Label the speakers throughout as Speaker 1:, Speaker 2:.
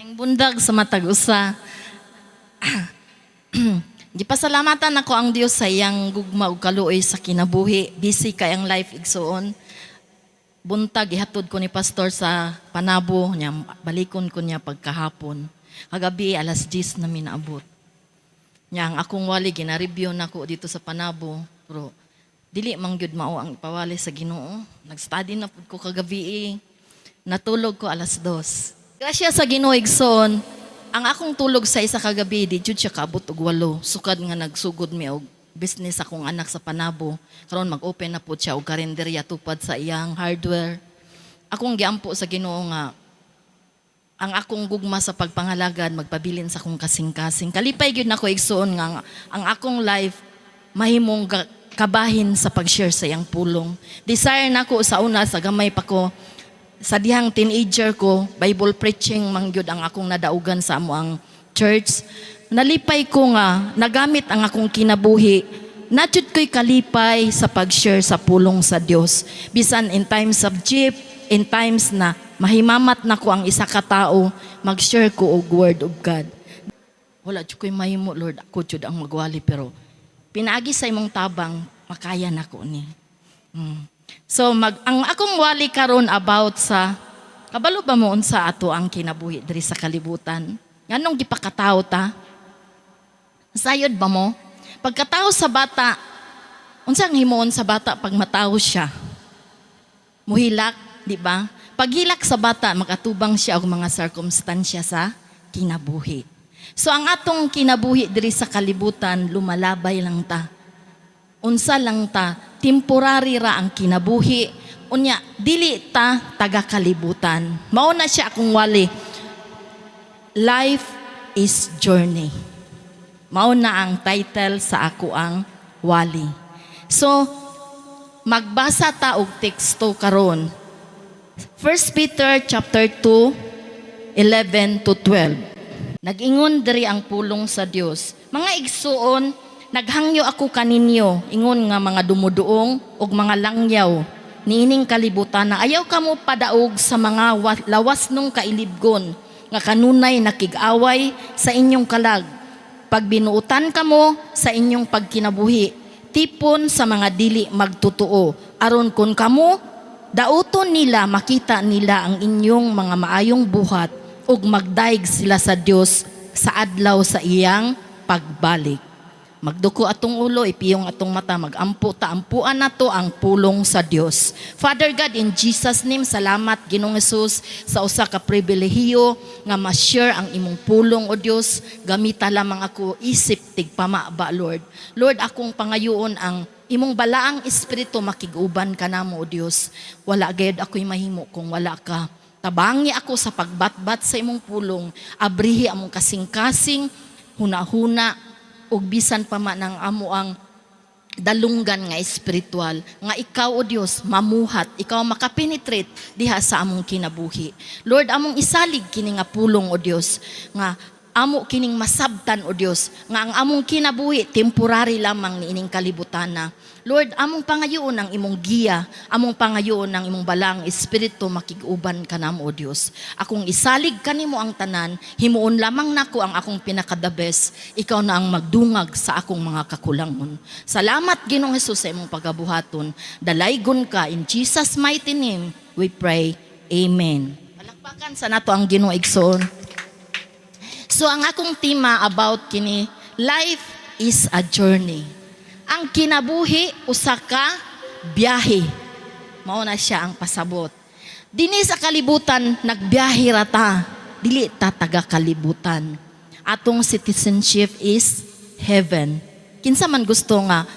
Speaker 1: Maayong buntag sa matag usa. Gipasalamatan nako ang Dios sa iyang gugma ug kaluoy sa kinabuhi. Busy kay ang life, igsuon. Buntag ihatod ko ni pastor sa Panabo niya, balikon ko niya pagkahapon. Kagabi alas 10 na mi naabot. Nya ang akong wali gina-review nako dito sa Panabo, pero dili man gyud mao ang ipawali sa Ginoo. Nag-study na pud ko kagabi eh. Natulog ko alas 2. Grasya sa Ginoo, igsoon. Ang akong tulog sa isa kagabi, di jud siya kaabot og 8. Sukad nga nagsugod mi og business akong anak sa Panabo. Karon mag-open na po siya og karinderya tupad sa iyang hardware. Akong giampo sa Ginoo nga ang akong gugma sa pagpangalagad magpabilin sa akong kasing-kasing. Kalipay gyud nako, igsuon, nga ang akong life mahimong kabahin sa pag-share sa iyang pulong. Desire nako sa una, sa gamay pa ko, sa dihang teenager ko, Bible preaching man gyud ang akong nadaugan sa amo ang church. Nalipay ko nga nagamit ang akong kinabuhi. Naa jud ko'y kalipay sa pag-share sa pulong sa Dios. Bisan in times of jeep, in times na mahimamat na ko ang isa ka tao, mag-share ko og word of God. Wala jud ko'y mahimo, Lord, ako jud ang magwali, pero pinaagi sa imong tabang makaya nako ni. So ang akong wali karon about sa, kabalo ba mo unsa ato ang kinabuhi diri sa kalibutan? Nganong gipakatawo ta? Sayod ba mo? Pagkatawo sa bata, unsa ang himuon sa bata pag matawo siya? Muhilak, di ba? Paghilak sa bata, makatubang siya og mga circumstansya sa kinabuhi. So ang atong kinabuhi diri sa kalibutan, lumalabay lang ta. Unsa lang ta, temporary ra ang kinabuhi. Unya, dili ta taga kalibutan. Mao na siya akong wali. Life is journey. Mao na ang title sa ako ang wali. So, magbasa ta og teksto karon. 1 Peter chapter 2, 11 to 12. Nag-ingon diri ang pulong sa Dios. "Mga igsuon, naghangyo ako kaninyo, ingon nga mga dumuduong ug mga langyaw niining kalibutan, na ayaw kamo padaog sa mga lawasnong kailibgon nga kanunay nakig-away sa inyong kalag. Pagbinuutan kamo sa inyong pagkinabuhi, tipon sa mga dili magtotoo, aron kon kamo dauton nila, makita nila ang inyong mga maayong buhat ug magdayeg sila sa Dios sa adlaw sa iyang pagbalik." Magduko atong ulo, ipiyong atong mata, magampo ta, ampuan nato ang pulong sa Dios. Father God, in Jesus' name, salamat, Ginoong Jesus, sa usa ka pribilehiyo nga ma-share ang imong pulong, o Dios. Gamita lamang ako isip tigpamaba, Lord. Lord, akong pangayoon ang imong balaang espiritu makig-uban kanamo, o Dios. Wala gayud ako'y mahimo kung wala ka. Tabangi ako sa pagbatbat sa imong pulong, abrihi among kasing-kasing, huna-huna, ug bisan pa man ang amo ang dalunggan nga espiritual nga ikaw, O Dios, mamuhat, ikaw makapenetrate diha sa among kinabuhi. Lord, among isalig kini nga pulong, O Dios, nga amo kining masabtan, O Dios, nga ang among kinabuhi temporary lamang niining kalibutan na. Lord, among pangayoon ang imong giya, among pangayoon ang imong balaang espiritu makig-uban kanamo, O Dios. Akong isalig kanimo ang tanan, himuon lamang nako ang akong pinaka-the best, ikaw na ang magdungag sa akong mga kakulangon. Salamat, Ginoong Jesus, sa imong pagabuhaton. Dalaygon ka. In Jesus' mighty name we pray. Amen. Palakpakan sa nato ang Ginoo, igsoon. So ang akong tema about kini, life is a journey. Ang kinabuhi usa ka biyahe. Mao na siya ang pasabot. Dini sa kalibutan nagbiyahe ra ta, dili ta taga kalibutan. Atong citizenship is heaven. Kinsa man gusto nga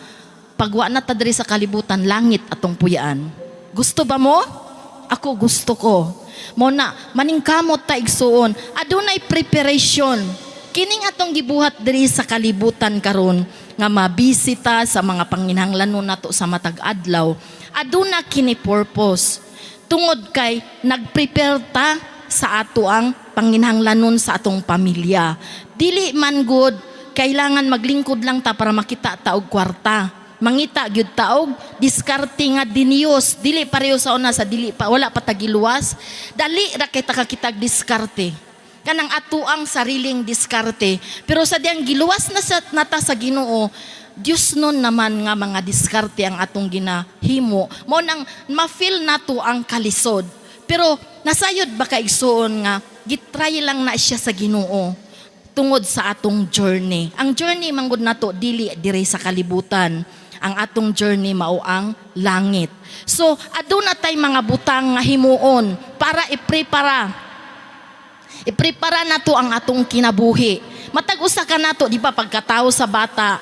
Speaker 1: pagwa na ta diri sa kalibutan, langit atong puyaan? Gusto ba mo? Ako, gusto ko. Mao na, maningkamot ta, igsuon. Adunay preparation. Kining atong gibuhat diri sa kalibutan karon nga mabisita sa mga panginhanglanon nato sa matag adlaw, aduna kini purpose. Tungod kay nagprepare ta sa ato ang panginhanglanon sa atong pamilya. Dili man good kailangan maglingkod lang ta para makita ta og kwarta. Mangita gyud ta og diskarte nga diniyos, dili pareho sa una sa dili pa, wala pa tagiluwas, dali ra kay ta kakitag diskarte. Kanang atuang sariling diskarte. Pero sa diyang giluwas na sa nata sa Ginoo, Diyos nun naman nga mga diskarte ang atong ginahimo. Mao nang ma-feel nato ang kalisod. Pero nasayod ba ka, igsuon, nga gitry lang na siya sa Ginoo tungod sa atong journey? Ang journey manggod nato dili dire sa kalibutan. Ang atong journey mao ang langit. So aduna tay mga butang nga himuon para iprepara nato ang atong kinabuhi. Matag usa ka nato, di ba, pagkatao sa bata,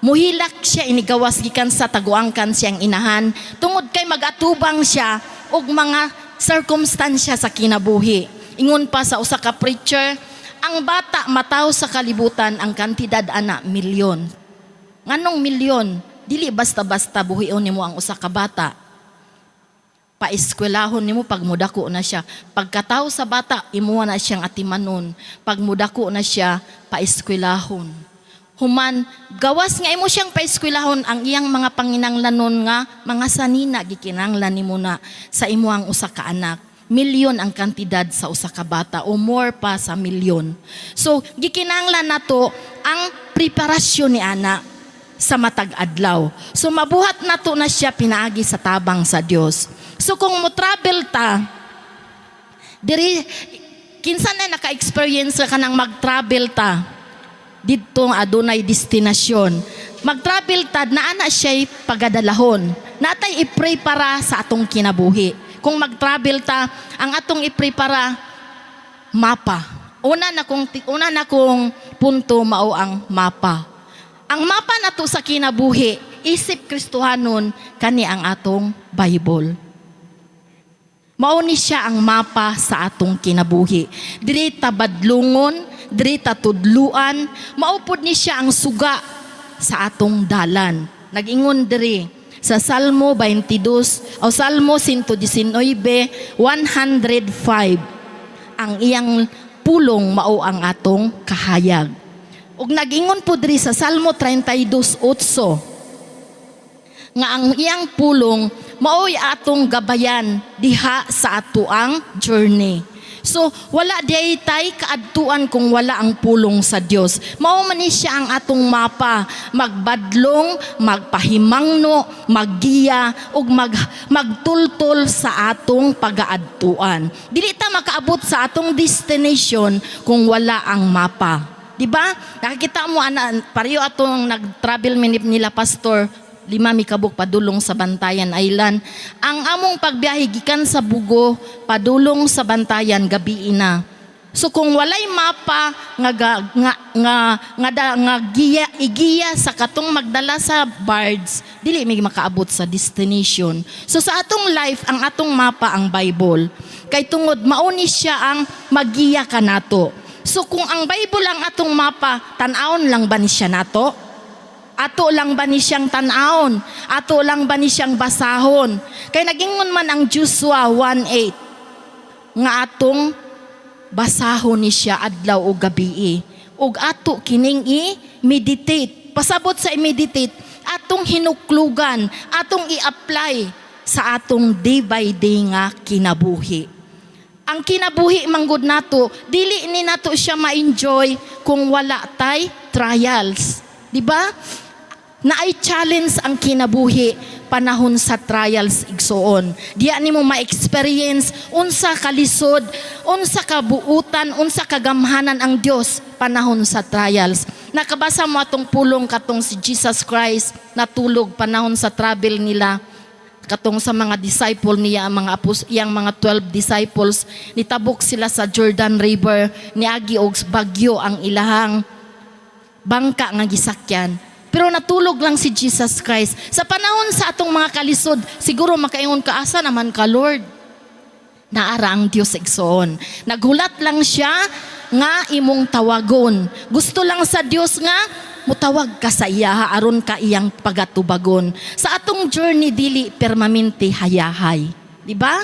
Speaker 1: muhilak siya inigawas gikan sa taguangkan siyang inahan tungod kay magatubang siya og mga sirkumstansya sa kinabuhi. Ingon pa sa usa ka preacher, ang bata mataw sa kalibutan, ang kantidad ana milyon. Nganong milyon? Dili basta-basta buhion nimo ang usa ka bata. Paeskwelahon nimo pag mudako na siya. Pagkatao sa bata, imuha na siyang atimanon. Pag mudako na siya, paeskwelahon. Human, gawas nga imo siyang paeskwelahon, ang iyang mga panginanglanon nga mga sanina, gikinanglan nimo na sa imuhang usa ka anak. Milyon ang kantidad sa usa ka bata o more pa sa milyon. So, gikinanglan nato ang preparasyon ni ana sa matag adlaw. So mabuhat nato na siya pinaagi sa tabang sa Dios. So kung mo travel ta diri, kinsa na naka-experience ka nang mag-travel ta didto nga adunay destinasyon? Mag-travel ta, naa na siya'y pagadalahon. Natay i-pray para sa atong kinabuhi. Kung mag-travel ta, ang atong i-pray para mapa. Una na kong punto mao ang mapa. Ang mapa nato sa kinabuhi, isip Kristohanon, kani ang atong Bible. Mao ni siya ang mapa sa atong kinabuhi. Diri ta badlungon, diri ta tudluan, mao pod ni siya ang suga sa atong dalan. Nag-ingon diri sa Salmo 22 o Salmo 119, 105, ang iyang pulong mao ang atong kahayag. Ug nag-ingon po diri sa Salmo 32:8 nga ang iyang pulong mao'y atong gabayan diha sa atoang journey. So wala diay tay kaadtuan kung wala ang pulong sa Dios. Mao man ni siya ang atong mapa, magbadlong, magpahimangno, maggiya ug magtultol sa atong pagaadtuan. Dili ta makaabot sa atong destination kung wala ang mapa. Di ba? Nakikita mo ana, pareho atong nag-travel minip nila pastor, lima mi kabuk padulong sa Bantayan Island. Ang among pagbiyahe gikan sa Bugo padulong sa Bantayan, gabi na. So kung walay mapa nga ga- nga nga nga, da, nga giya, igiya sa katong magdala sa barge, dili mi makaabot sa destination. So sa atong life, ang atong mapa ang Bible. Kay tungod mao ni siya ang magiya kanato. So kung ang Bible ang atong mapa, tan-awon lang ba ni siya nato? Ato lang ba ni siyang tan-awon? Ato lang ba ni siyang basahon? Kay nagingon man ang Joshua 1:8 nga atong basahon ni siya adlaw o gabi. Ug ato kining i-meditate. Pasabot sa i-meditate, atong hinuklugan, atong i-apply sa atong day by day nga kinabuhi. Ang kinabuhi manggod nato, dili ni nato siya ma-enjoy kung wala tay trials. Di ba? Naay challenge ang kinabuhi panahon sa trials, igsuon. Diya nimo ma-experience unsa kalisod, unsa kabuutan, unsa kagamhanan ang Dios panahon sa trials. Nakabasa mo atong pulong katong si Jesus Christ natulog panahon sa travel nila, katong sa mga disciple niya, ang mga apos, iyang mga 12 disciples, nitabok sila sa Jordan River, niagi og bagyo ang ilahang bangka nga gisakyan. Pero natulog lang si Jesus Christ. Sa panahon sa atong mga kalisod, siguro makaingon ka, "Asa naman ka, Lord?" Naara ang Dios, igsoon. Naghulat lang siya nga imong tawagon. Gusto lang sa Dios nga mutawag ka sa iya aron ka iyang pagatubagon. Sa atong journey, dili permanente hayahay. Di ba?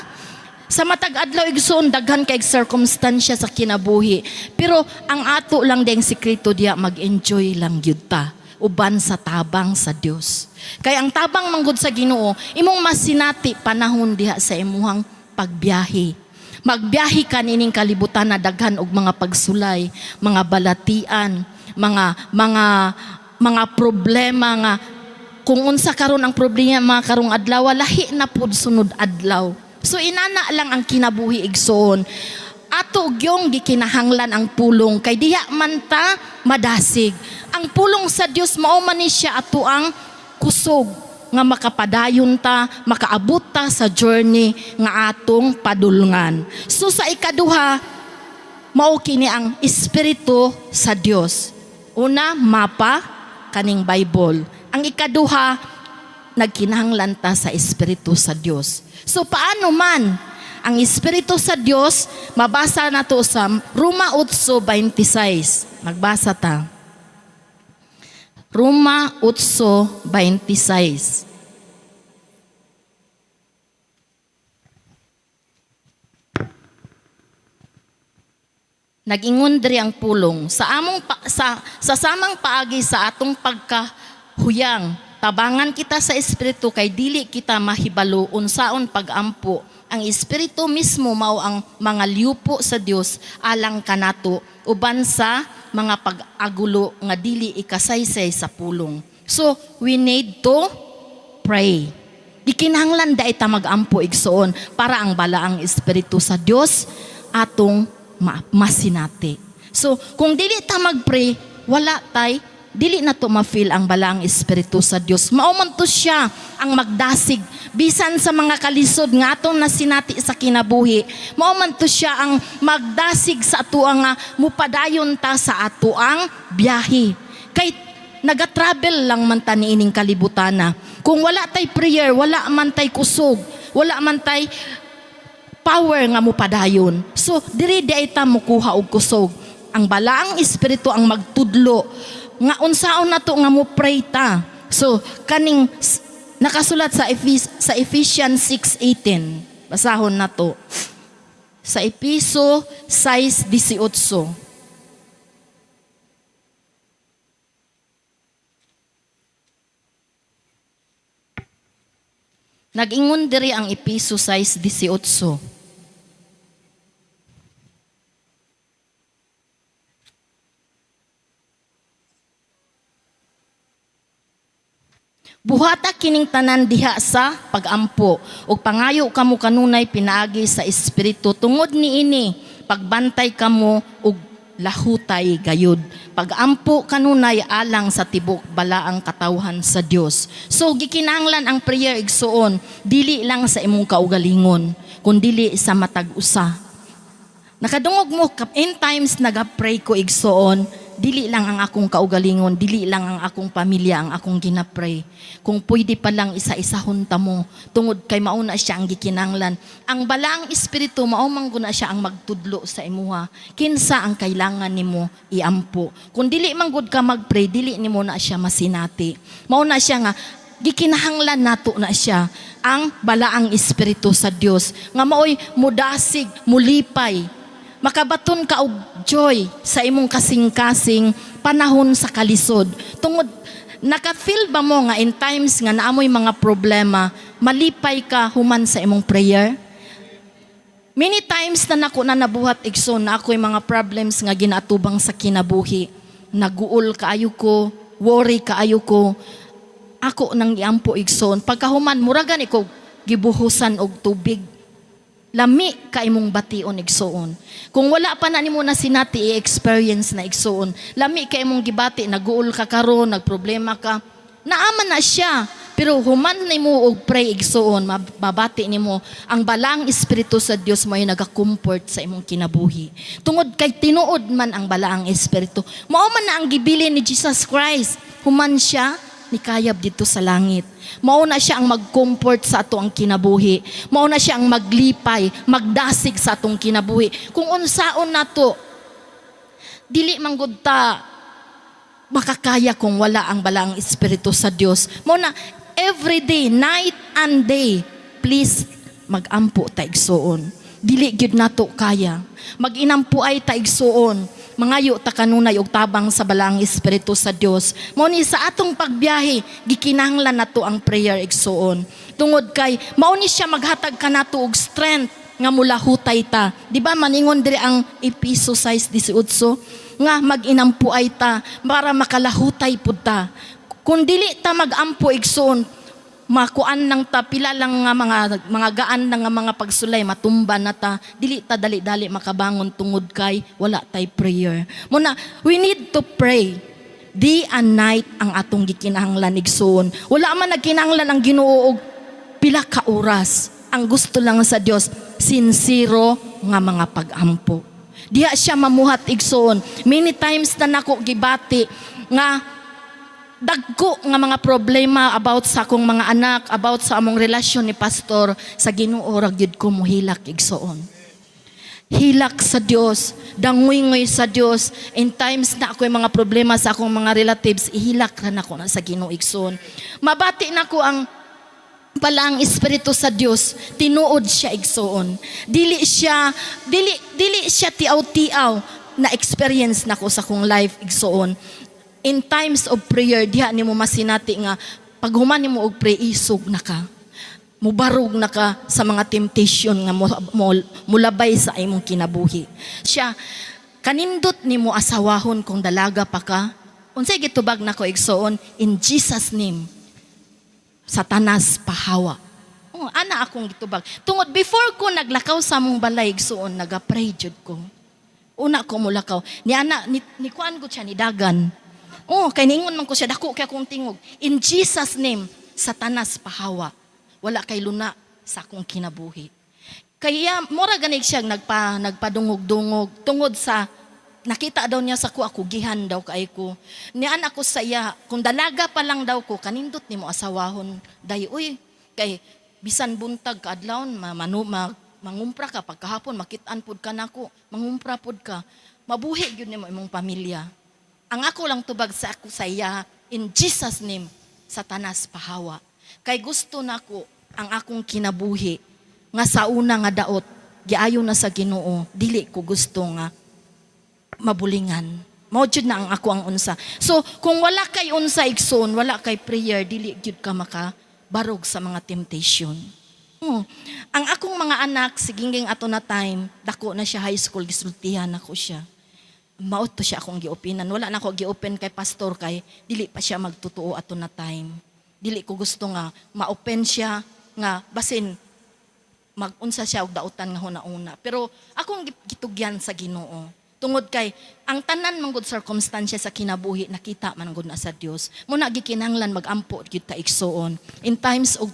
Speaker 1: Sa matag adlaw, igsoon, daghan kay circumstansya sa kinabuhi. Pero ang ato lang ding sikreto diya, mag-enjoy lang gyud ta uban sa tabang sa Dios. Kay ang tabang manggod sa Ginoo, imong masinati panahon diha sa imuhang pagbiyahe. Magbiyahe ka nining kalibutan na daghan og mga pagsulay, mga balatian, mga problema nga kung unsa karon ang problema karong adlaw, lahi na pud sunod adlaw. So inana lang ang kinabuhi, igsoon. Ato gyong gikinahanglan ang pulong kay diha man ta madasig. Ang pulong sa Dios, mao man ni siya ato ang kusog nga makapadayon ta, makaabot ta sa journey nga atong padulngan. So sa ikaduha, mao kini ang Espiritu sa Dios. Una, mapa kaning Bible. Ang ikaduha, nagkinahanglan ta sa Espiritu sa Dios. So paano man ang Espiritu sa Dios? Mabasa nato sa Roma 8:26. Magbasa ta. Roma 8:26. Nagingon diri ang pulong sa among pa, sa samang paagi sa atong pagkahuyang, tabangan kita sa Espiritu kay dili kita mahibalo unsaon pagampo. Ang Espiritu mismo mao ang mga liupo sa Dios alang kanato uban sa mga pag-agulo nga dili ikasaysay sa pulong. So we need to pray. Gikinahanglan dai ta magampo, igsoon, para ang Balaang Espiritu sa Dios atong masinati. So, kung dili ta mag-pray, wala tay, dili na to ma-feel ang Balaang Espiritu sa Dios. Mao man to siya ang magdasig bisan sa mga kalisod nga atong nasinati sa kinabuhi. Mao man to siya ang magdasig sa atoa nga mupadayon ta sa atoang biyahe. Kay naga-travel lang man ta niining kalibutana. Kung wala tay prayer, wala man tay kusog, wala man tay power nga mupadayon. So diri di ay ta mukuha og kusog. Ang Balaang Espiritu ang magtudlo nga unsaon nato nga mo pray ta. So kaning nakasulat sa Ephesians 6:18. Basahon nato. Sa Episo 6:18. Nag-ingon diri ang Episo 6:18. "Buhata kining tanan diha sa pagampo ug pangayo kamo kanunay pinaagi sa Espiritu. Tungod niini, pagbantay kamo ug lahutay gayud. Pagampo kanunay alang sa tibok balaang katawhan sa Dios." So gikinahanglan ang prayer, igsuon, dili lang sa imong kaugalingon kundili sa matag usa. Nakadungog mo, in times naga-pray ko, igsoon, dili lang ang akong kaugalingon, dili lang ang akong pamilya ang akong ginapray. Kung pwede pa lang isa-isahon ta mo, tungod kay mauna siya ang gikinanglan. Ang Balaang Espiritu, mao man guna siya ang magtudlo sa imuha. Kinsa ang kailangan nimo iampo. Kung dili man gud ka magpray, dili nimo na siya masinati. Mao na siya nga gikinahanglan nato na siya ang Balaang Espiritu sa Dios nga maoy mudasig, mulipay, makabaton ka og joy sa imong kasing-kasing panahon sa kalisod. Tungod naka-feel ba mo nga in times nga naamoy mga problema, malipay ka human sa imong prayer? Many times na nako na nabuhat, igsoon, na ako'y mga problems nga ginatubang sa kinabuhi. Naguol kaayo ko, worry kaayo ko. Ako nang iampo, igsoon. Pagkahuman, mura gani ko gibuhusan og tubig. Lami ka imong bation, igsoon. Kung wala pa na nimo na sinati i-experience na, igsoon, lami ka imong gibati, naguol ka karon, nagproblema ka. Naaman na siya. Pero human nimo og pray, igsoon, mabati nimo ang Balaang Espiritu sa Dios mo ay nagakomfort sa imong kinabuhi. Tungod kay tinuod man ang Balaang Espiritu. Mao man na ang gibilin ni Jesus Christ. Human siya nikayab dito sa langit. Mao na siya ang mag-comfort sa ato ang kinabuhi. Mao na siya ang maglipay, magdasig sa atong kinabuhi. Kung unsaon nato, dili man gud ta makakaya kung wala ang Balaang Espiritu sa Dios. Mao na every day, night and day, please magampo ta, igsuon. Dili gyud nato kaya. Mag-inampo ay ta, igsuon. Mangayo ta kanunay og tabang sa Balaang Espiritu sa Dios. Mao ni sa atong pagbiyahe, gikinahanglan nato ang prayer, igsuon. Tungod kay mao ni siya maghatag kanato og strength nga mulahutay ta. Di ba maningon diri ang Epeso 6:18 nga mag-inampuay ta para makalahutay pud ta? Kung dili ta magampo, igsoon, makuan lang ta, pila lang nga mga gaan lang nga mga pagsulay, matumba na ta. Dili ta dali-dali makabangon tungod kay wala tay prayer. Muna we need to pray day and night ang atong gikinahanglan, igsoon. Wala man nagkinahanglan ang Ginoo og pila ka oras. Ang gusto lang sa Dios, sincero nga mga pagampo. Diha siya mamuhat, igsoon. Many times na nako gibati nga dagko nga mga problema about sa akong mga anak, about sa among relasyon ni pastor, sa Ginoo ra gyud ko muhilak, igsoon. Hilak sa Dios, dangoy-ngoy sa Dios. In times na ako'y mga problema sa akong mga relatives, ihilak ra nako na sa Ginoo, igsoon. Mabati nako ang pala ang Espiritu sa Dios, tinuod siya, igsoon. Dili siya tiaw-tiaw na experience nako sa akong life, igsoon. In times of prayer, diha nimo masinati nga pag human nimo og pray, isog na ka. Mubarog na ka sa mga temptation nga mulabay sa imong kinabuhi. Siya, "Kanindot nimo asawahon kung dalaga pa ka." Unsay gitubag nako, igsoon? "In Jesus' name, Satanas, pahawa." Oh, ana akong gitubag. Tungod before ko naglakaw sa among balay, igsoon, naga-pray jud ko. Una ko mulakaw. Ni ana ni kuan ko siya ni dagan. Oh, kay ningon man ko siya, dako kay akong tingog. "In Jesus' name, Satanas, pahawa. Wala kay luna sa akong kinabuhi." Kaya mura ganig siya nagpadungog-dungog tungod sa nakita daw niya sa ko, ako gihan daw kay ko. Nian ako sa iya, kung dalaga pa lang daw ko, "Kanindot nimo asawahon day uy, kay bisan buntag kaadlawon ma, manu, ma, mangumpra ka, pagkahapon makit-an pud ka nako, mangumpra pud ka, mabuhi gyud nimo imong pamilya." Ang ako lang tubag sa ako sa iya, "In Jesus' name, Satanas, pahawa." Kay gusto nako ang akong kinabuhi nga sa una nga daot giayo na sa Ginoo, dili ko gusto nga mabulingan. Mao jud na ang ako ang unsa. So, kung wala kay unsa, igsoon, wala kay prayer, dili gyud ka maka barog sa mga temptation. Oh. Ang akong mga anak, si Gingging ato na time, dako na siya, high school, gisultihan ako siya. Mao to siya akong gi-openan. Wala na ako gi-open kay pastor kay dili pa siya magtotoo ato na time. Dili ko gusto nga ma-open siya nga basin magunsa siya og dautan nga huna-una. Pero akong gitugyan sa Ginoo. Tungod kay ang tanan man gud circumstance sa kinabuhi nakita man gud na sa Dios. Muna gikinahanglan magampo gyud ta, igsoon. In times of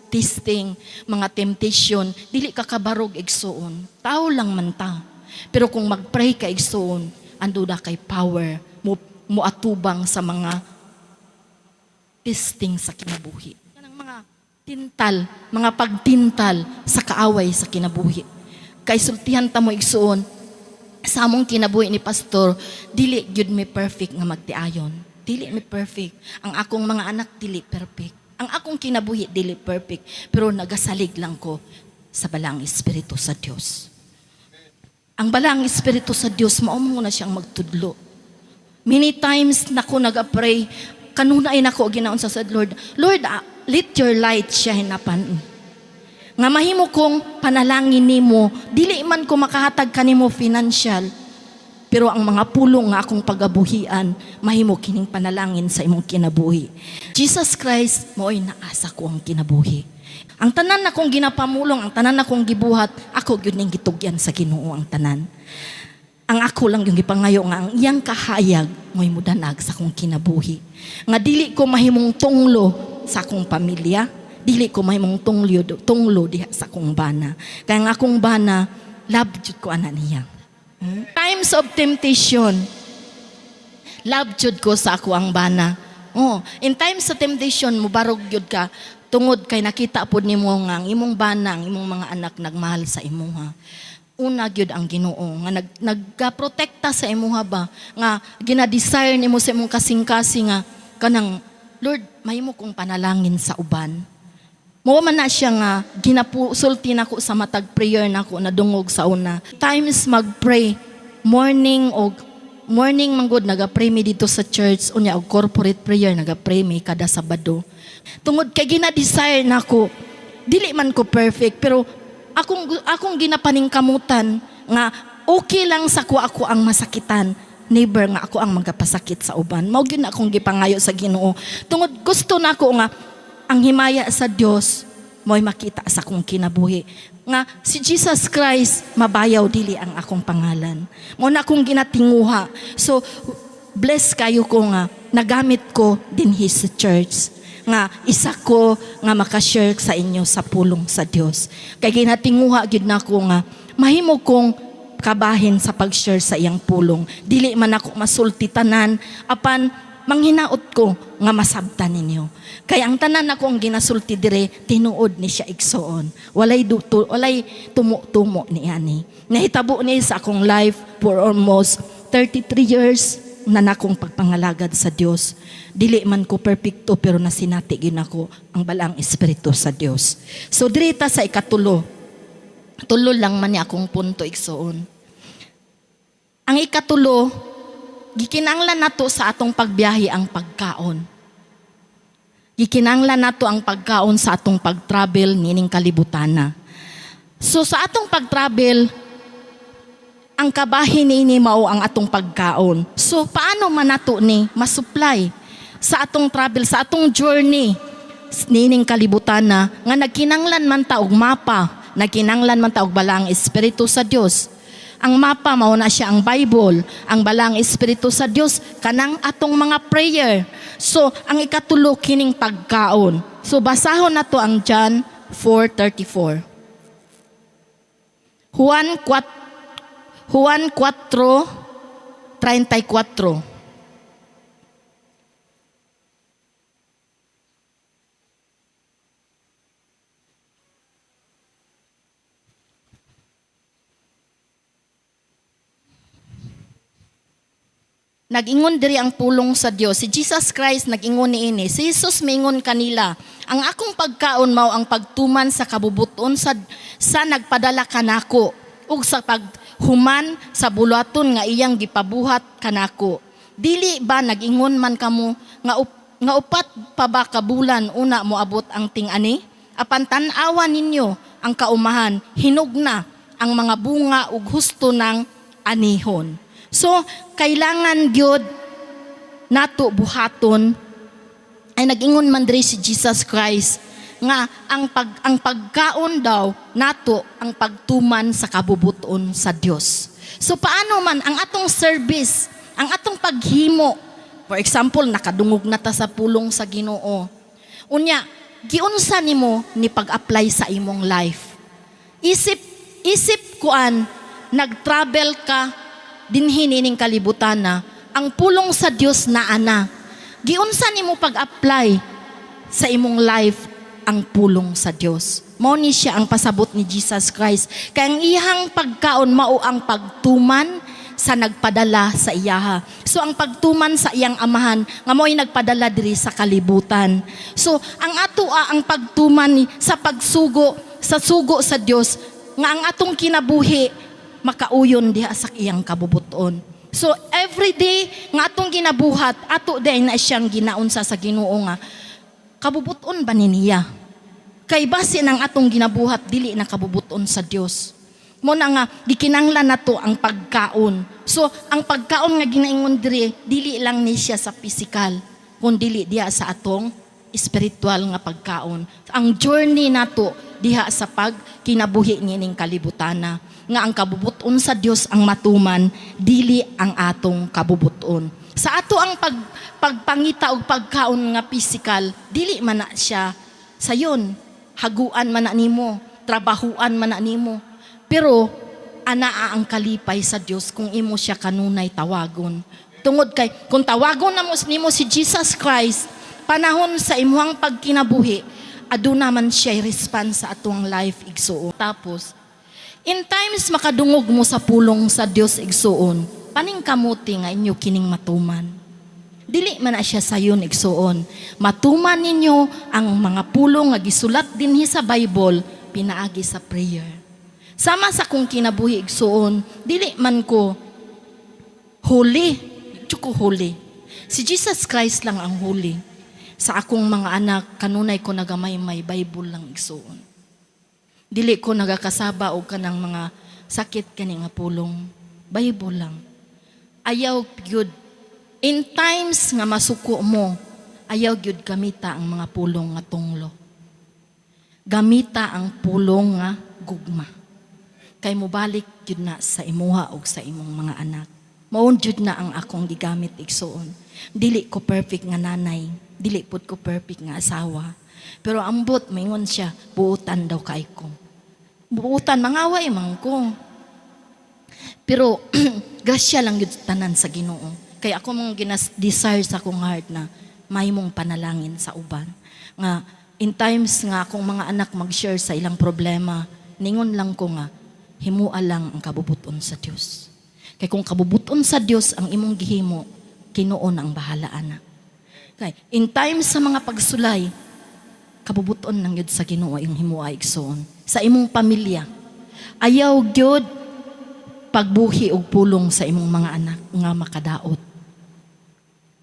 Speaker 1: testing, mga temptation, dili ka kabarog, igsoon. Tao lang man ta. Pero kung magpray ka, igsoon, anduda kay power mo moatubang sa mga testing sa kinabuhi. Kanang mga tintal, mga pagtintal sa kaaway sa kinabuhi. Kay sultihan ta mo, igsoon, sa among kinabuhi ni pastor, dili gyud mi perfect nga magtiayon. Dili mi perfect. Ang akong mga anak dili perfect. Ang akong kinabuhi dili perfect, pero nagasalig lang ko sa Balaang Espiritu sa Dios. Ang Balaang Espiritu sa Dios mao mo na siyang magtudlo. Many times nako nag-pray, kanunay nako ginaon sa sad Lord, "Lord, let your light shine upon me." Nga mahimo kong panalangin nimo, dili man ko makahatag kanimo financial, pero ang mga pulong nga akong pagabuhian, mahimo kining panalangin sa imong kinabuhi. Jesus Christ, mao'y naasa ko ang kinabuhi. Ang tanan na kong ginapamulong, ang tanan na kong gibuhat, ako gyud ning gitugyan sa Ginoo ang tanan. Ang ako lang yung gipangayo nga ang iyang kahayag mo'y mudanag sa akong kinabuhi. Nga dili ko mahimong tunglo sa akong pamilya, dili ko mahimong tunglo diha sa akong bana. Kaya ang akong bana, love jud ko ana niya. Times of temptation, love jud ko sa ako ang bana. Oh, in times of temptation, mubarog jud ka tungod kay nakita pod nimo nga ang imong bana, ang imong mga anak nagmahal sa imuha. Una gyud ang Ginoo nga nagka-protekta sa imuha ba, nga gina-desire nimo sa imong kasing-kasing nga kanang, "Lord, mahimo kong panalangin sa uban." Mao man na siya nga ginasulti nako sa matag prayer nako nadungog sa una. Times mag-pray morning og morning man gud, naga-pray mi dito sa church, unya og corporate prayer naga-pray mi kada Sabado. Tungod kay gina-desire nako, dili man ko perfect, pero Akong ginapaningkamutan nga okay lang sa ko ako ang masakitan, never nga ako ang magapasakit sa uban. Mao gyud na akong gipangayo sa Ginoo. Tungod gusto nako nga ang himaya sa Dios mo'y makita sa akong kinabuhi. Nga si Jesus Christ mabayaw, dili ang akong pangalan. Mao na akong ginatinguha. So bless kayo ko nga nagamit ko dinhi sa church nga isa ko nga makashare sa inyo sa pulong sa Dios. Kay ginatinguha gyud nako nga mahimo kong kabahin sa pag-share sa iyang pulong. Dili man ako masulti tanan, apan manghinaot ko nga masabtan ninyo. Kay ang tanan ako ang ginasulti dire, tinuod ni siya, igsoon. Walay tumo-tumo ni ani. Nahitabo ni sa akong life for almost 33 years na nakong pagpangalagad sa Dios. Dili man ko perpekto, pero nasinati gyud nako ang Balaang Espiritu sa Dios. So diri ta sa ikatulo. Tulo lang man ni akong punto, igsoon. Ang ikatulo, gikinanglan nato sa atong pagbiyahe ang pagkaon. Gikinanglan nato ang pagkaon sa atong pag-travel nining kalibutana. So sa atong pag-travel, ang kabahin niini mao ang atong pagkaon. So paano man nato ni masupply sa atong travel, sa atong journey nining kalibutana nga nagkinanglan man ta og mapa, nagkinanglan man ta og Balaang Espiritu sa Dios? Ang mapa mao na siya ang Bible, ang Balaang Espiritu sa Dios kanang atong mga prayer. So ang ikatulo, kining pagkaon. So basahon nato ang John 4:34. Juan 4 Juan 4:34. Nag-ingon diri ang pulong sa Dios. Si Jesus Christ nag-ingon niini. Si Jesus mingon kanila, "Ang akong pagkaon mao ang pagtuman sa kabubuton sa nagpadala kanako ug sa paghuman sa buluhaton nga iyang gipabuhat kanako. Dili ba nag-ingon man kamo nga 4 pa ba ka bulan una moabot ang ting-ani? Apan tan-awa ninyo ang kaumahan, hinog na ang mga bunga ug husto ng anihon." So, kailangan gyud nato buhaton ay nag-ingon man diri si Jesus Christ nga ang pagkaon daw nato ang pagtuman sa kabubuton sa Dios. So paano man ang atong service, ang atong paghimo? For example, nakadungog na ta sa pulong sa Ginoo. Unya, giunsa nimo ni pag-apply sa imong life? Isip isip kuan nag-travel ka dinhi nining kalibutan na ang pulong sa Dios naa na. Giunsa nimo pag-apply sa imong life ang pulong sa Dios? Mao ni siya ang pasabot ni Jesus Christ. Kay ang iyang pagkaon mao ang pagtuman sa nagpadala sa iyaha. So ang pagtuman sa iyang amahan nga mo'y nagpadala diri sa kalibutan. So ang atoa ang pagtuman ni sa pagsugo sa sugo sa Dios nga ang atong kinabuhi makauyon diha sa iyang kabubuton. So every day nga atong ginabuhat, ato din na siyang ginaunsa sa Ginoo nga kabubuton ba ni niya? Kay base ng atong ginabuhat dili na kabubuton sa Dios. Mao na nga gikinanglan nato ang pagkaon. So ang pagkaon nga ginaingon diri, dili lang ni siya sa physical, kun dili diha sa atong spiritual nga pagkaon. Ang journey nato diha sa pagkinabuhi nining kalibutana nga ang kabubuton sa Dios ang matuman, dili ang atong kabubuton. Sa ato ang pagpangita og pagkaon nga physical, dili man na siya sayon. Haguan man na nimo, trabahuan man na nimo. Pero anaa ang kalipay sa Dios kung imo siya kanunay tawagon. Tungod kay kung tawagon na mo nimo si Jesus Christ panahon sa imuhang pagkinabuhi, aduna man siya response sa atong life, igsuon. Tapos in times makadungog mo sa pulong sa Dios, igsuon, paningkamuti nga inyo kining matuman. Dili man na siya sayon, igsuon. Matuman ninyo ang mga pulong nga gisulat dinhi sa Bible pinaagi sa prayer. Sama sa kong kinabuhi, igsuon, dili man ko holy, ko holy. Si Jesus Christ lang ang holy. Sa akong mga anak, kanunay ko nagamay may Bible lang, igsuon. Dili ko nagakasaba og kanang mga sakit kani nga pulong. Bible lang. Ayaw gyud in times nga masuko mo, ayaw gyud gamita ang mga pulong nga tunglo. Gamita ang pulong nga gugma. Kay mobalik gyud na sa imuha og sa imong mga anak. Mao jud na ang akong gigamit, igsuon. Dili ko perfect nga nanay, dili pud ko perfect nga asawa. Pero ambot maingon siya, buutan daw kay ko. Buutan, mangaway man ko. Pero grasya lang yun tanan sa Ginoo. Kaya ako mong ginas-desire sa akong heart na mahimong panalangin sa uban. Nga in times nga akong mga anak mag-share sa ilang problema, ningon lang ko nga himua lang ang kabubuton sa Dios. Kay kung kabubuton sa Dios ang imong gihimo, Ginoo na ang bahala ana. Kay in times sa mga pagsulay, kabubuton lang yun sa Ginoo yung himua, igsoon. Sa imong pamilya, ayaw gyud pagbuhi og pulong sa imong mga anak nga makadaot.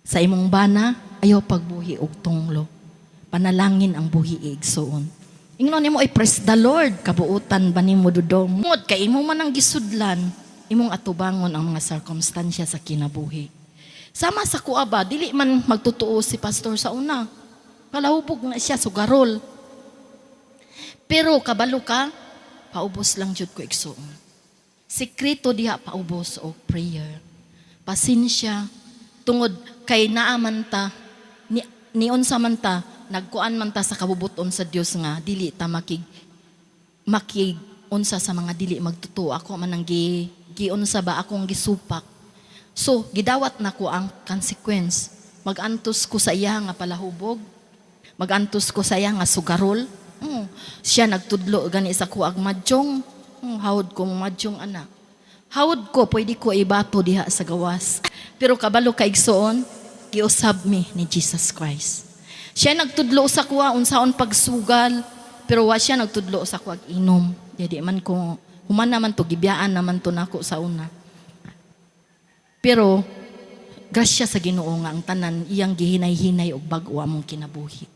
Speaker 1: Sa imong bana, ayaw pagbuhi og tunglo. Panalangin ang buhi, igsoon. Ingnon nimo ay praise the Lord, kabuutan ba nimo, dudong? Tungod kay imo man ang gisudlan, imong atubangon ang mga sirkumstansya sa kinabuhi. Sama sa kuha ba, dili man magtotoo si pastor sa una. Palahubog na siya, sugarol. Pero kabalo ka, paubos lang jud ko, igsoon. Sekreto diha paubos og prayer. Pasensya tungod kay naa man ta ni niunsa man ta, nagkuan man ta sa kabubuton sa Dios nga dili ta makig makig unsa sa mga dili magtotoo. Ako man ang gi giunsa ba, akong gisupak. So gidawat nako ang consequence. Magantos ko sa iya nga palahubog, magantos ko sa iya nga sugarol. Siya nagtudlo gani sa kuag mahjong. Hawod ko mo mahjong, anak. Hawod ko, pwede ko ibato diha sa gawas. Pero kabalo ka, igsoon, giusab mi ni Jesus Christ. Siya nagtudlo sa kuha unsaon pagsugal, pero wa siya nagtudlo sa kuha inom. Di man ko human naman to, gibiyaan naman to nako sa una. Pero grasya sa Ginoo nga ang tanan iyang gihinay-hinay og bag-o among kinabuhi.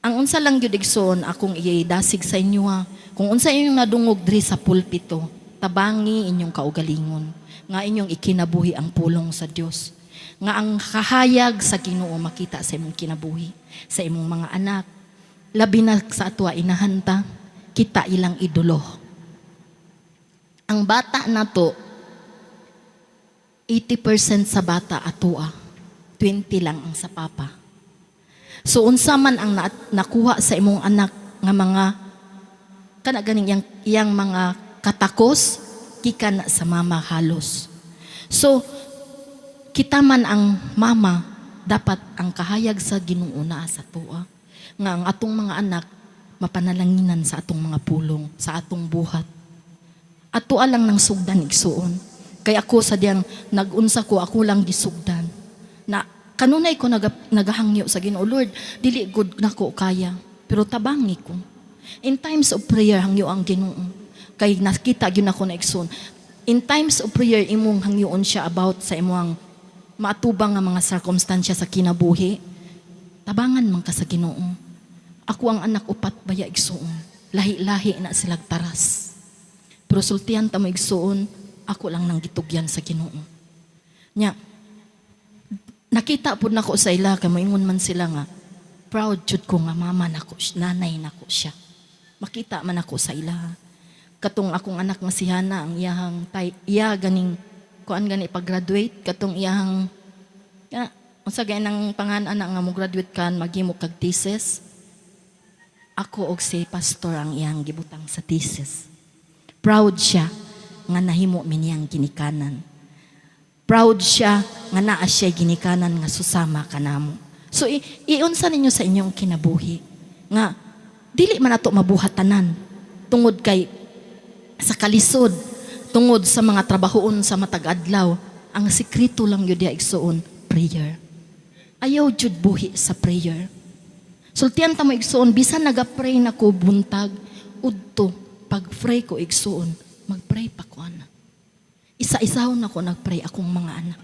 Speaker 1: Ang unsa lang gyud, igsoon, akong idasig sa inyo ha. Kung unsa inyong nadungog diri sa pulpito, tabangi inyong kaugalingon nga inyong ikinabuhi ang pulong sa Dios. Nga ang kahayag sa Ginoo makita sa imong kinabuhi, sa imong mga anak. Labi na sa atwa inahanta, kita ilang idolo. Ang bata nato, 80% sa bata atua, 20 lang ang sa papa. So unsa man ang nakuha sa imong anak nga mga kana ganing iyang mga katakos, gikan na sa mama halos. So kita man ang mama, dapat ang kahayag sa Ginoo naa sa atoa. Nga ang atong mga anak mapanalanginan sa atong mga pulong, sa atong buhat. Ato lang nang sugdan, igsuon. Kay ako sa diyang nagunsa ko, ako lang gisugdan. Na kanunay ko nagahangyo sa Ginoo, "Lord, dili gud nako kaya." Pero tabangi ko. In times of prayer, hangyo ang Ginoo. Kay nakita gyud nako na, igsoon. In times of prayer, imong hangyoon siya about sa imong maatubang nga mga circumstansya sa kinabuhi. Tabangan man ka sa Ginoo. Ako ang anak upat baya, igsuon. Lahi-lahi na silag taras. Pero sultihan ta mo, igsuon, ako lang nang gitugyan sa Ginoo. Nya, nakita pud nako sa ila kay moingon man sila nga proud jud ko nga mama nako, nanay nako siya. Makita man ako sa ila. Katong akong anak nga si Hana, ang iyahang tay, iya ganing kuan gani pag-graduate, katong iyahang ya, unsa gay nang pangan anak nga mo graduate kan maghimo kag thesis. Ako og si pastor ang iyang gibutang sa thesis. Proud siya nga nahimo mi niyang ginikanan. Proud siya nga naa siya ginikanan nga susama kanamo. So iunsa ninyo sa inyong kinabuhi nga dili man ato mabuhat tanan tungod kay sa kalisod, tungod sa mga trabahoon sa matag adlaw. Ang sekreto lang yun diha, igsuon, prayer. Ayaw jud buhi sa prayer. Sultian ta mo, igsuon, bisan naga-pray na ko buntag, udto pag-pray ko, igsuon, mag-pray pa ko ana. Isa-isahon ako nagpray akong mga anak.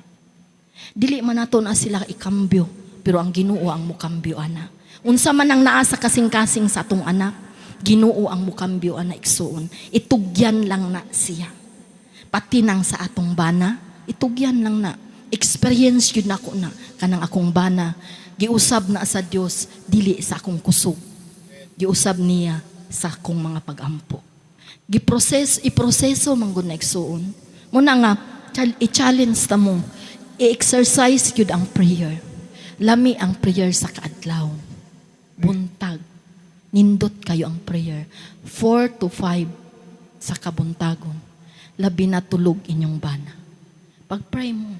Speaker 1: Dili man nato na sila ikambyo, pero ang Ginoo ang mukambyo ana. Unsa man ang naa sa kasing-kasing sa atong anak, Ginoo ang mukambyo ana, igsuon. Itugyan lang na siya. Pati nang sa atong bana, itugyan lang na. Experience yun nako na kanang akong bana. Giusab na sa Dios dili sa akong kusog. Giusab niya sa akong mga pagampo. Giproses, iproseso man gud na, igsuon. Muna nga i-challenge ta mo, i-exercise gyud ang prayer. Lami ang prayer sa kaadlaw. Buntag. Nindot kayo ang prayer. 4 to 5 sa kabuntagon. Labi na tulog inyong bana. Pag-pray mo.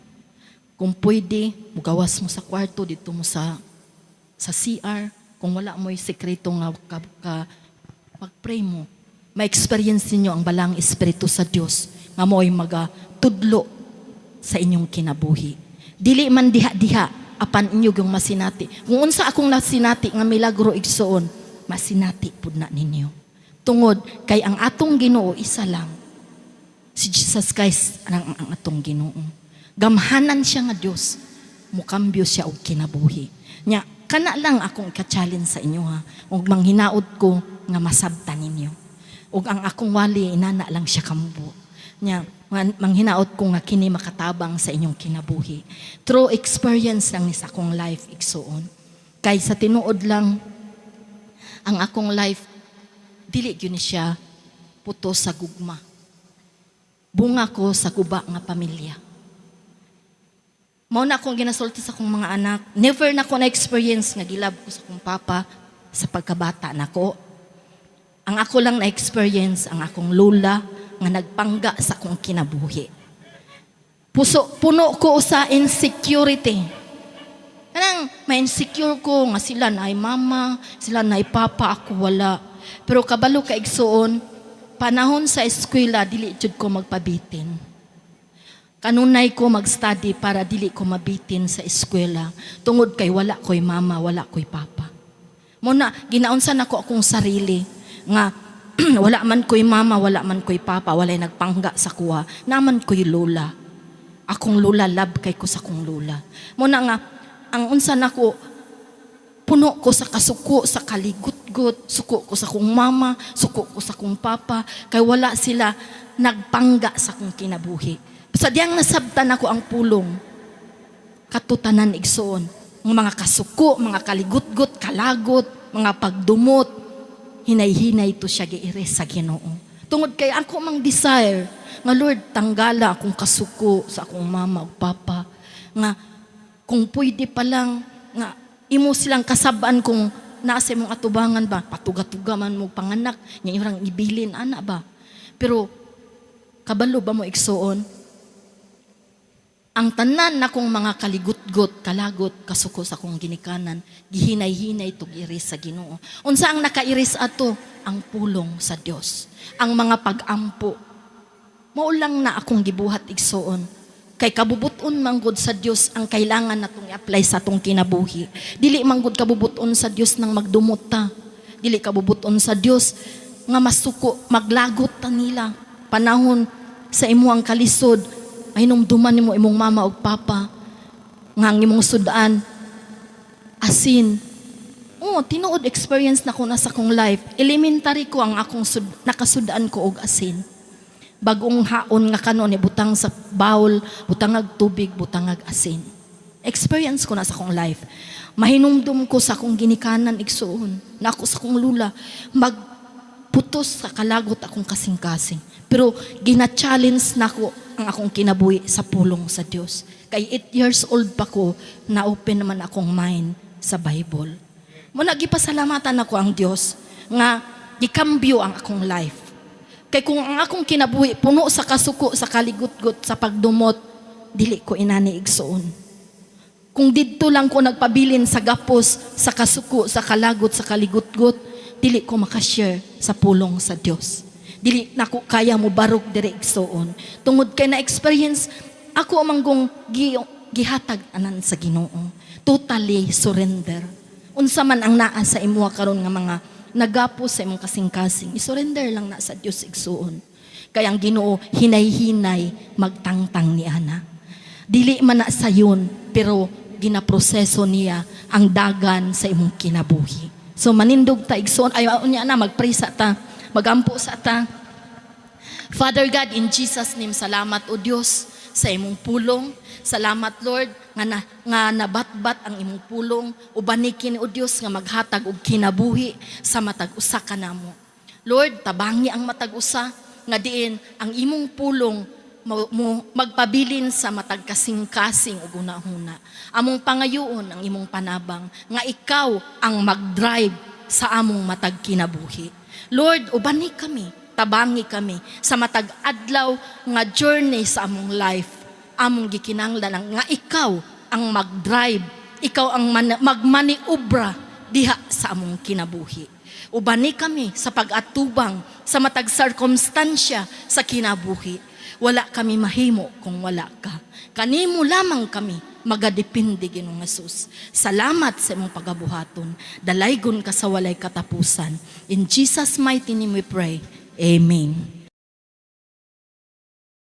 Speaker 1: Kung pwede, mugawas mo sa kwarto, dito mo sa CR. Kung wala mo'y sekreto nga ka, pag-pray mo. Ma-experience ninyo ang Balaang Espiritu sa Dios nga mo'y magatudlo sa inyong kinabuhi. Dili man diha-diha, apan inyo yung masinati. Kung unsa akong nasinati nga milagro, igsuon, masinati pud na ninyo. Tungod kay ang atong Ginoo isa lang. Si Jesus Christ ang atong Ginoo. Gamhanan siya nga Dios. Mukambyo siya og kinabuhi. Nya kana lang akong ka-challenge sa inyo ha. Ug manghinaot ko nga masabtan ninyo. Ug ang akong wali inana lang siya kamubo. Nya manghinaot ko nga kini makatabang sa inyong kinabuhi. True experience lang ni sa akong life, igsuon. Kay sa tinuod lang, ang akong life dili gyud ni siya puto sa gugma. Bunga ko sa guba nga pamilya. Mao na akong ginasulti sa akong mga anak. Never na ko na-experience nga gi-love ko sa akong papa sa pagkabata nako. Ang ako lang na-experience ang akong lola nga nagpangga sa akong kinabuhi. Puso, puno ko sa insecurity. Kanang ma-insecure ko nga sila na ay mama, sila na ay papa, ako wala. Pero kabalo ka, igsuon, panahon sa eskwela, dili jud ko magpabitin. Kanunay ko mag-study para dili ko mabitin sa eskwela. Tungod kay wala ko'y mama, wala ko'y papa. Muna, ginaunsa nako akong sarili nga wala man ko'y mama, wala man ko'y papa, walay nagpangga sa kuha. Naman ko'y lola. Akong lola, love kay ko sa akong lola. Muna nga, ang unsa nako, puno ko sa kasuko, sa kaligutgot, suko ko sa akong mama, suko ko sa akong papa, kay wala sila nagpangga sa akong kinabuhi. Sa diyang nasabtan ako ang pulong, katutanan, igsoon, ng mga kasuko, mga kaligutgot, kalagot, mga pagdumot, hinay-hinay to siya giiris sa Ginoo. Tungod kay ako mang desire, nga Lord, tanggala akong kasuko sa akong mama o papa, nga kung pwede pa lang, nga imo silang kasabaan kung nasa imong atubangan ba, patuga-tuga man mo panganak, nga irang ibilin, ana ba. Pero, kabalo ba mo, igsuon, ang tanan na kong mga kaligutgot, kalagot, kasuko sa akong ginikanan, gihinay-hinay tug iris sa Ginoo. Unsa ang nakairis ato? Ang pulong sa Dios. Ang mga pag-ampo. Mao lang na akong gibuhat, igsuon. Kay kabubuton manggod sa Dios ang kailangan natong i-apply sa atong kinabuhi. Dili manggod kabubuton sa Dios nang magdumot ta. Dili kabubuton sa Dios nga masuko, maglagot ta nila. Panahon sa imuang kalisod, ay numduman nimo imong mama ug papa nga ang imong sudan asin. Oh, tinuod, experience na ko na sa akong life. Elementary ko ang akong nakasudan ko og asin. Bagong haon nga kanon ibutang sa bowl, butangag tubig, butangag asin. Experience ko na sa akong life. Mahinumdum ko sa akong ginikanan, igsuon. Na ako sa akong lula magputos sa kalagot akong kasing-kasing. Pero gina-challenge nako ang akong kinabuhi sa pulong sa Dios. Kay 8 years old pa ko, na-open naman akong mind sa Bible. Mo nagipasalamatan ako ang Dios nga gikambyo ang akong life. Kay kung ang akong kinabuhi puno sa kasuko, sa kaligutgot, sa pagdumot, dili ko inani, igsuon. Kung didto lang ko nagpabilin sa gapos, sa kasuko, sa kalagot, sa kaligutgot, dili ko makashare sa pulong sa Dios. Dili nako kaya mo barog dire, igsuon. Tungod kay na-experience ako manggong gihatag anan sa Ginoo. Totally surrender. Unsa man ang naa sa imuha karon nga mga nagapos sa imong kasing-kasing, i-surrender lang na sa Dios, igsuon. Kay ang Ginoo hinay-hinay magtangtang ni ana. Dili man na sayon, pero ginaproseso niya ang dagan sa imong kinabuhi. So manindog ta, igsoon. Ay, unya na magpray sa ta. Magampo sa ta. Father God, in Jesus' name, salamat, O Dios, sa imong pulong. Salamat, Lord, nga nabatbat ang imong pulong. Ubani kini, O Dios, nga maghatag og kinabuhi sa matag usa kanamo. Lord, tabangi ang matag usa nga diin ang imong pulong mo magpabilin sa matag kasing-kasing ug hunahuna. Among pangayoon ang imong panabang nga ikaw ang mag-drive sa among matag kinabuhi. Lord, ubani kami, tabangi kami sa matag adlaw nga journey sa among life. Among gikinahanglan ang nga ikaw ang mag-drive, ikaw ang magmaniobra diha sa among kinabuhi. Ubani kami sa pag-atubang sa matag circumstansya sa kinabuhi. Wala kami mahimo kung wala ka. Kanimo lamang kami magadepende, Ginoong Jesus. Salamat sa imong pagabuhaton. Dalaygon ka sa walay katapusan. In Jesus' mighty name we pray. Amen.